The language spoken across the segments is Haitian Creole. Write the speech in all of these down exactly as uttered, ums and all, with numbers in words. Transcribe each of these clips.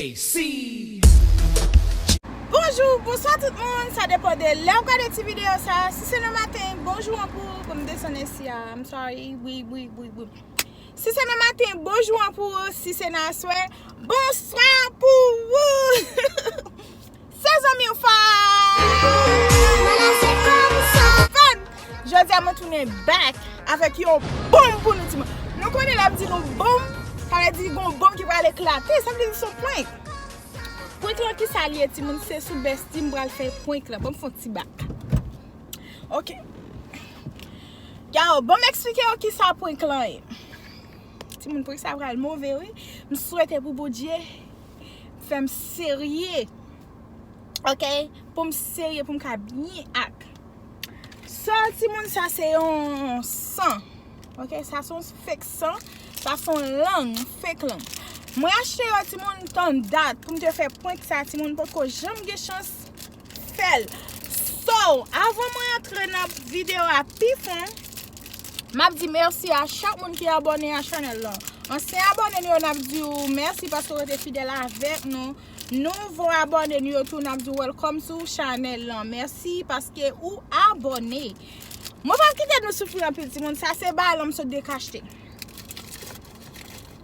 A C. Bonjou, bonswa tout moun, sa depann de lè w gade ti videyo sa. Si se nan maten, bonjou an pou ou, pou m desann isi a, I'm sorry, wi, wi, wi, wi. Si se nan maten, bonjou an pou ou, si se nan aswè, bonswa pou ou. Se zanmi w fò. Fèm, jodi a mwen tounen back avèk yon bonm pou nou timoun. Nou konnen lè m di nou bonm, sa vle di gon bonm ki pral eklate, sa vle di se yon prank. Prank lan kisa l ye timoun, se sou bestie m pral fè prank lan. Ban m fè yon ti back. Ok. Yo, ban m eksplike yo kisa prank lan ye. Timoun, prank sa pral move wi. M swete pou Bondye fè m serye. Ok? Pou m serye, pou m ka byen ak. So, timoun, sa se yon san. Ok? Sa se yon fake san. Sa se yon lang, fake lang. Mwen achte yo, timoun, tan dat pou m te fè prank sa, timoun, potko janm gen chans fè l. So, avan mwen antre nan videyo a pi fon, m ap di mèsi a chak moun ki abòne a chanèl lan. Ansyen abòne nou yo, n ap di w mèsi paske w rete fidèl avèk nou. Nouvo abòne nou yo tou, n ap di w welcome sou chanèl lan. Mèsi paske ou abòne. Mwen p ap kite nou soufri anpil, timoun. Sa se balon m sot dekachte.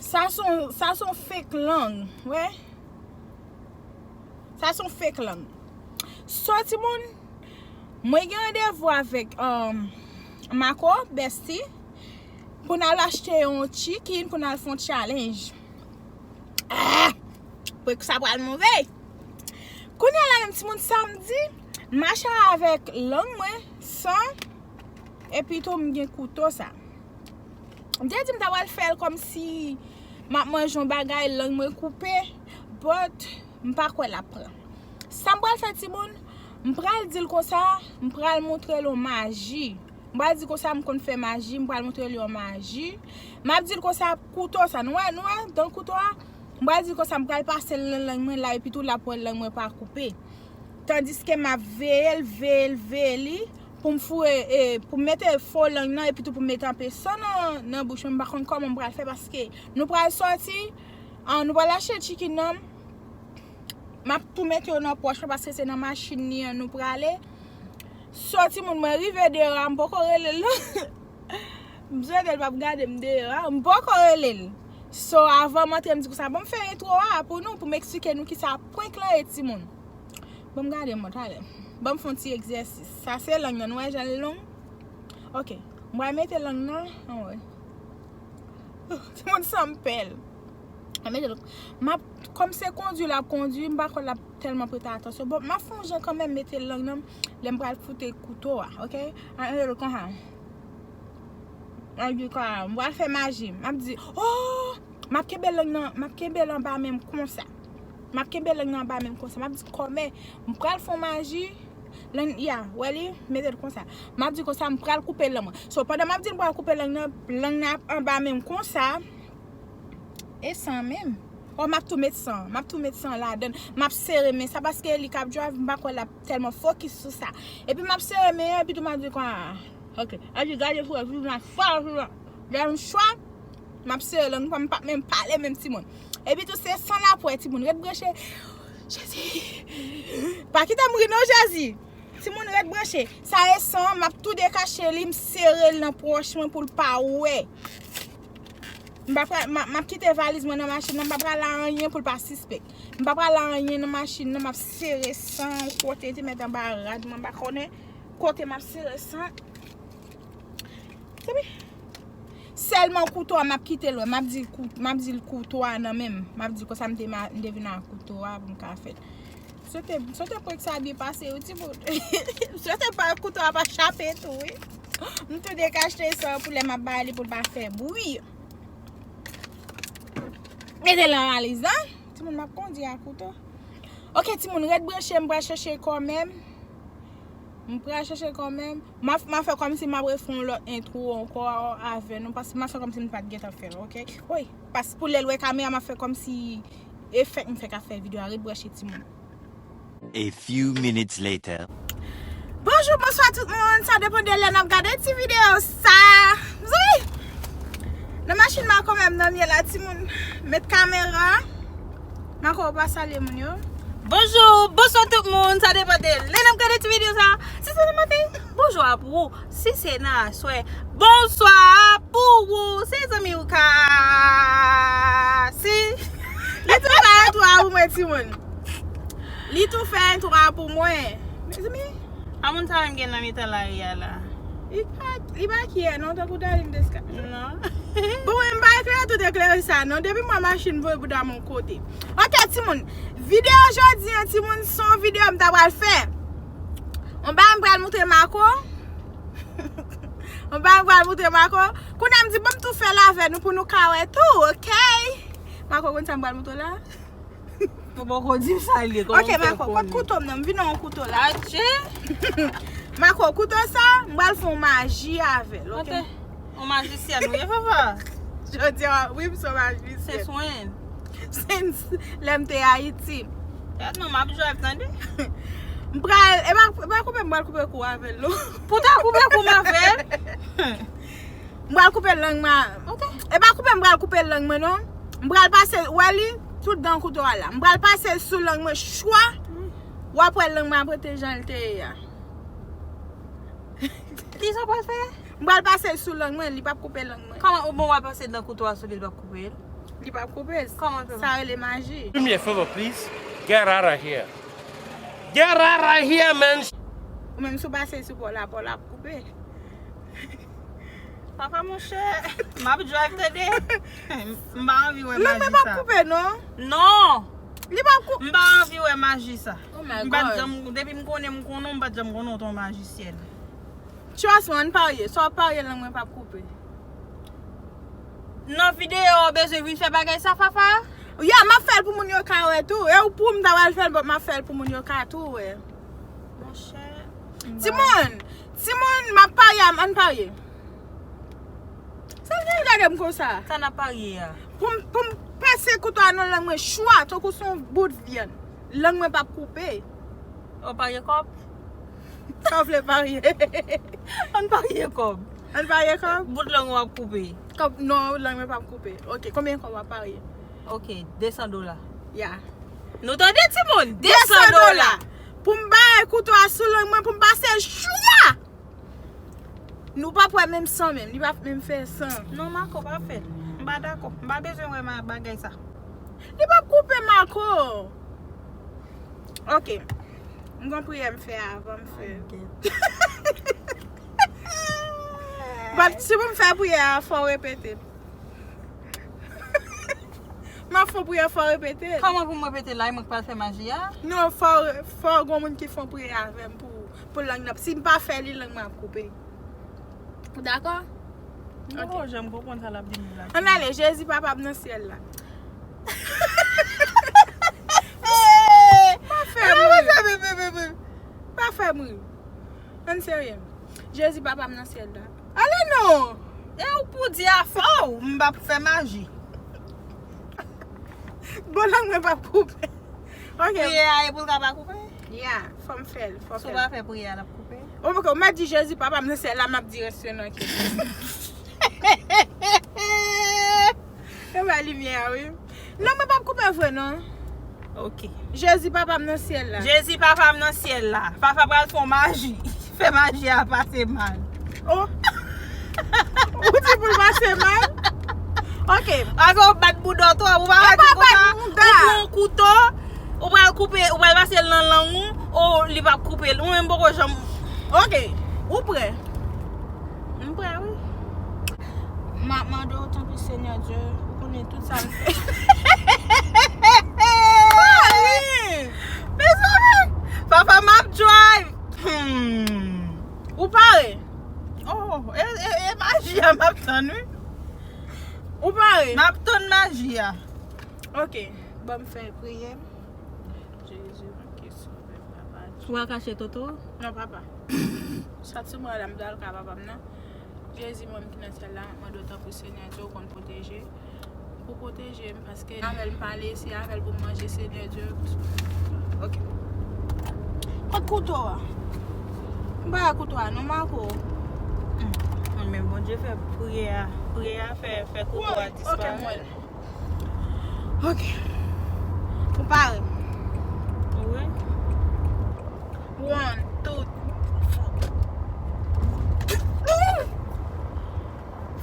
Sa se yon, sa se yon fake lang, wè. Sa se yon fake lang. So, timoun, mwen gen randevou avèk, um, Marco, bestie, pou n al achte yon chicken, pou n al fè yon challenge. Ah! Prank sa pral move. Kounye a la menm, timoun, samdi, m mache avèk lang mwen, san, epi tou m gen kouto sa. M te di m ta pral fè l kòmsi m ap manje yon bagay, lang mwen koupe, but m pa kwè l ap pran. Sa m pral fè, timoun, m pral di l konsa, m pral montre l yon maji. M pral di konsa m konn fè maji, m pral montre l yon maji. M ap di l konsa, kouto sa, nou wè, nou wè, dan kouto a, m pral di l konsa, m pral pase l nan lang mwen la, epi tou l ap wè lang mwen pa koupe. Tandiske m ap veye l, veye l, veye li, pou m foure, e, pou m mete fo lang nan, epi tou pou m mete anpe san nan, nan bouch mwen. M pa konn kòman m pral fè, paske nou pral sòti, an, nou pral achte chicken nan. M ap tou mete yo nan pòch mwen, paske se nan machin li an nou prale. So, timoun, mwen rive deyò a, m poko rele l non. M swete l p ap gade m deyò a, m poko rele l. So, avan m antre, m di konsa, ban m fè entwo a pou nou, pou m eksplike nou kisa prank lan ye, timoun. Ban m gade mwen talè. Ban m fè yon ti egzèsis. Sa se lang nan, nou wè jan l long? Ok. M pral mete lang nan, anwè. Timoun, san m pè l. M ap mete l. M ap, kòm se kondui l ap kondui, m pa kwè l ap tèlman prete atansyon. Bon, m ap fè yon jan kanmenm mete lang nan lè m pral foute kouto a, ok? An, an, konsa. An, di konsa, m pral fè maji. M ap di, oh! M ap kenbe lang nan, m ap kenbe l anba men m konsa. M ap kenbe lang nan anba men m konsa. M ap di, kòmè, m pral fè yon maji. Lang, ya, wè li, mete l konsa. M ap di konsa, m pral koupe lang mwen. So, pandan m ap di l m pral koupe lang nan, lang nan ap anba men m konsa. E san menm. Oh, m ap tou met san. M ap tou met san ladan. M ap sere men sa paske li k ap drive, m pa kwè l ap tèlman fokis sou sa. Epi m ap sere men an, epi tou m ap di konsa. Ok. Epi gade frè, viv nan fò, viv nan. Lè m chwa, m ap sere lang pa m, m p ap menm pale menm timoun. Epi tou se san l ap wè timoun. Ret branche. Jezi. Pa kite m ri non, Jezi. Timoun ret branche. Sa e san, m ap tou dekache li, m sere l nan pòch mwen pou l pa wè. M pa pral, m ap, m ap kite valiz mwen nan machin nan, m pa pral la anyen pou l pa sispèk. M pa pral la anyen nan machin nan, m ap sere san kote, te met anba rad mwen, m pa konnen kote m ap sere san. Epi, sèlman kouto a, m ap kite l wè. M ap di kou-, m ap di l kouto a nan men m. M ap di konsa m te ma-, m te vin ak kouto a pou m ka fè l. Swete, swete prank sa byen pase wi timoun. Swete pa kouto a pa chape tou wi. M tou dekache san pou lè m ap ba li pou l pa fè bwi. Mete l nan valiz lan. Timoun, m ap kondui ak kouto. Ok, timoun, ret branche, m pral chèche kò menm. M pral chèche kò menm. M a, m a fè kòmsi m ap refè yon lòt entwo ankò avè nou, paske m a fè kòmsi m pa t gentan fè l, ok? Wi, paske pou lè l wè kamera, m a fè kòmsi e fèk m fèk ap fè videyo a, ret branche timoun. A few minutes later. Bonjou, bonswa tout moun, sa depann de lè n ap gade ti videyo sa. Wi! Nan machin m a kanmenm nan m ye la timoun. Met kamera. Marco, ou pa salye moun yo? Bonjou, bonswa tout moun. Sa depann de lè n ap gade ti videyo sa. Si se nan maten, bonjou a pou ou. Si se nan aswè, bonswa pou ou. Se zanmi ou ka. Si. Li tou fè entwo a pou mwen, timoun. Li tou fè entwo a pou mwen. Mezanmi. A moun sa menm gen nan mitan lari a la. Li pa, li pa klè non, tankou Darline Desca. Non. Bon, mwen m pa eklere tout eklere sa non. Depi m wè machin voye bouda m yon kote. Ok, timoun. Videyo jodi an, timoun, se yon videyo m ta pral fè. Yon bagay m pral moutre Marco. Yon bagay m pral moutre Marco. Kounye a m di, bon, m tou fè l avè nou pou nou ka wè tou, ok? Marco konn sa m pral moutre w la? Ou poko di m sa l ye, kòman m fè konnen? Ok, Marco, kot kouto m nan? M vin nan yon kouto la. Adje! Marco, kouto sa, m pral fè yon maji avè l, ok? Ok. Yon majisyèn ou ye, Fafa? Jodi a, wi, m se yon majisyèn. Since when? Since lè m te Ayiti. Gad non, m ap drive, tande. M pral, e pa, e pa koupe, m pral koupe kou avè l, non. Pou ta koupe kou m avè l? M pral koupe lang mwen. Ok. E pa koupe, m pral koupe lang mwen, non. M pral pase, wè li, tout dan kouto a la. M pral pase l sou lang mwen, chwa. W ap wè lang mwen ap rete jan l te ye a. Kisa w pral fè? M pral pase l sou lang mwen, li p ap koupe lang mwen. Kòman, bon, w ap pase dan kouto a sou li, li p ap koupe l? Li p ap koupe l. Kòman l fè? Sa rele maji. Do me a favor, please. Get out of here. Get out of here, man. Ou menm si w pase l sou po la, po la ap koupe. Papa monchè, m ap drive tande. M pa anvi wè maji sa. Lang mwen p ap koupe, non. Non! Li p ap koupe. M pa anvi wè maji sa. Oh my God. M pa t janm, depi m konnen m konnen w, m pa t janm konnen w te yon majisyèn. Trust me, ann parye. Sa w ap parye, lang mwen p ap koupe. Nan videyo, w bezwen vin fè bagay sa, Fafa? Ya, m ap fè l pou moun yo ka wè tou. E ou pou m ta pral fè l, but m ap fè l pou moun yo ka tou wè. Monchè. Timoun, timoun, m ap parye, ann parye. Sa l gen gade m konsa? Sa n ap parye a? Pou m, pou m pase kouto a nan lang mwen chwa, tankou se yon bout vyann. Lang mwen p ap koupe. Ou parye kòb? Sa w vle parye? Ann parye kòb. Ann parye kòb? Bout lang w ap koupe. Kòb, non, lang mwen p ap koupe. Ok, konbyen kòb w ap parye? Ok, de san dola. Ya. Nou tande, timoun? De san dola. Pou m bay kouto a sou lang mwen, pou m pase l chwa! Nou p ap wè menm san menm, li p ap menm fè san. Non, Marco, pa fè l. M pa dakò. M pa bezwen wè ma-, bagay sa. Li p ap koupe, Marco. Ok. M gon priyè m fè avan m fè. But si pou m fè priyè a, fò w repete l. M ap fè priyè, fò w repete l. Kòman pou m repete l la, e mwen k pral fè maji a? Non, fò, fò gon moun ki fè priyè avè m pou, pou lang nan. Si m pa fè li, lang mwen ap koupe. Ou dakò? Ok. Janm konprann sa l ap di m la. Ann ale, Jezi papa m nan syèl la. Pa fè m ri. Pa fè m ri. Ann serye. Jezi papa m nan syèl la. Ale non! E ou pou di afè w, m p ap fè maji. Bon, lang mwen p ap koupe. Ok. Priyè a e pou l ka pa koupe? Ya, fò m fè l, fò m fè l. Si w pa fè priyè a, l ap koupe? Ou poko, m ap di Jezi papa m nan syèl la, m ap di rès yo nan kè. Yo bay limyè a, wi. Non, mwen p ap koupe vre, non. Ok. Jezi papa m nan syèl la. Jezi papa m nan syèl la. Papa pral fè yon maji. Fè maji a pase mal. Oh. Ou di pou l pase mal? Ok. Avè w bat bouda w twòp, ou pa wè di konsa, ou pran yon kouto, ou pral koupe, ou pral pase l nan lang ou, oh, li p ap koupe l. Ou menm poko janm. Ok. Ou prè? M prè, wi. M ap mande w, tanpri, Senyè Dye, ou konnen tout sa m fè. Mezanmi! Papa, m ap drive! Hmm. Ou pare? Oh, e, e, e maji a m ap tann, wi. Ou pare? M ap tann maji a. Ok, ban m fè priyè m. Jezi, ok, sove m, papa. Ou al kache Toto? Non, papa. Sa ti mwen la, m dwe al ka papa m nan. Jezi, mwen ki nan syèl la, m ap mande w tanpri, Senyè Dye, ou konn pwoteje. Pou pwoteje m, paske avè l m pale, se avè l pou m manje, Senyè Dye. Ok. Kot kouto a? M pa wè kouto a, non, Marco. Hmm. Men Bondye fè priyè a, priyè a fè, fè kouto a disparèt. Ok, m wè l. Ok. Ou pare? Wi. One, two, four.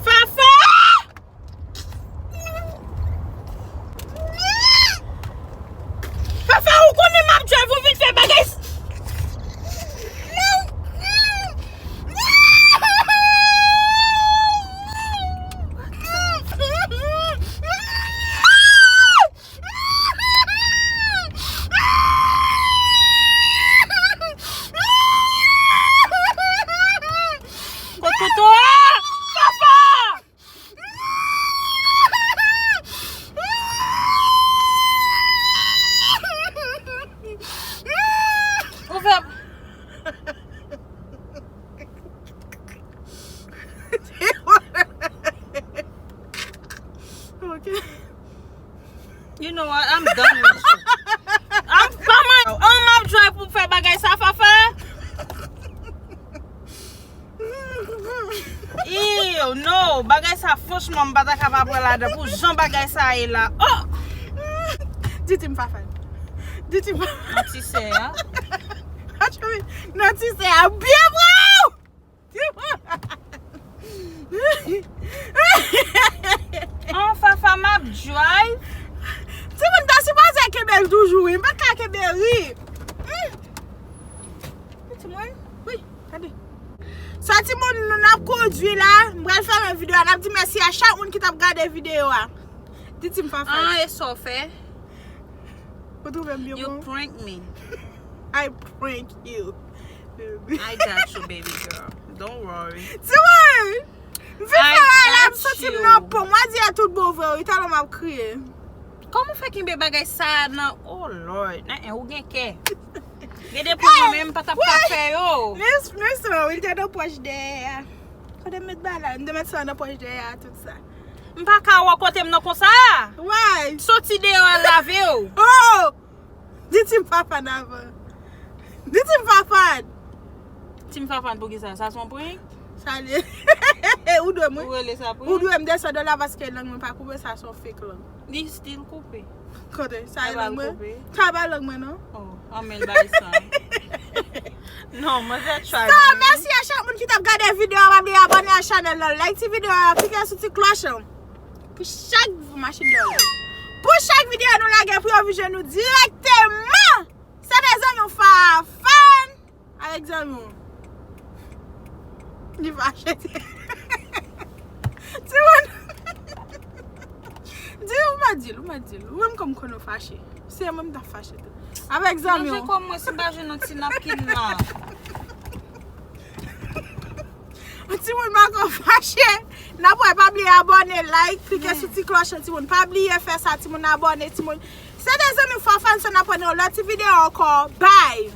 Fafa! Fafa, ou konnen m ap drive, ou vin fè bagay s- Kot kouto a? Fafa! Ou fè. Ok. You know what? I'm done with you. I'm, I'm, I'm, I'm try pou fè bagay sa, Fafa. Ew, no, bagay sa, franchman, m pa ta ka pa pran ladan pou jan bagay sa ye la. Oh! Di Tim Fafan. Di Tim Fafan. Nan ti sè a. Nan ti sè a, byen vre! An, Fafa, m ap drive. Timoun ta sipoze kenbe l toujou, wi. M pa ka kenbe l, wi. Hmm. Timoun, wi, gade. Sa timoun, nou n ap kondwi la. M pral fèmen videyo a. N ap di mèsi a chak moun ki t ap gade videyo a. Di Tim Fafan. An, e sa w fè? Ou twouve m byen bon? You prank me. I prank you, baby. I got you, baby girl. Don't worry. Timoun! M fin fè bagay la, m santi m nan pon. Mwen di a tout bon vre, wi, talè m ap kriye. Kòman w fè kenbe bagay sa a nan? Oh Lord, nan en, ou gen kè. Gen de pwen mwen menm m pa t ap ka fè yo. Men, men san, wi, li te nan pòch dèyè a. Kote m met bagay la? M te met sa nan pòch dèyè a, tout sa. M pa ka wè kote m nan konsa. Why? Soti deyò al lave w. Oh! Di Tim Fafan avan. Di Tim Fafan. Tim Fafan pou ki sa? Sa se yon prank? Sa li. Ou dwe mwen. Ou rele sa prank? Ou dwe m de san dola paske lang mwen pa koupe, sa se yon fake lang. Li still koupe. Kote? Sa e lang mwen? Sa pa lang mwen, non. Oh, anmèl bay sa. Non, manzè try. So, mèsi a chak moun ki t ap gade videyo a. Pa bliye abòne a chanèl lan, like ti videyo a, klike sou ti klòch lan. Pou chak, machin dòlè. Pou chak videyo nou lage pou yo vin jwenn nou dirèkteman. Se te zanmi w Fafan avèk zanmi w. Li fache. Timoun. Di ou pa di l, ou pa di l. Ou menm kòm konnen w fache. Se mwen m t ap fache tou. Avèk zanmi w. Manje kòm mwen si m pa jwenn yon ti napkin la. Timoun, m pa ko fache. N ap wè, pa bliye abòne, like, klike sou ti klòch lan, timoun. Pa bliye fè sa, timoun, abòne, timoun. Se te zanmi Fafan, so n ap wè nan yon lòt ti videyo ankò. Bye!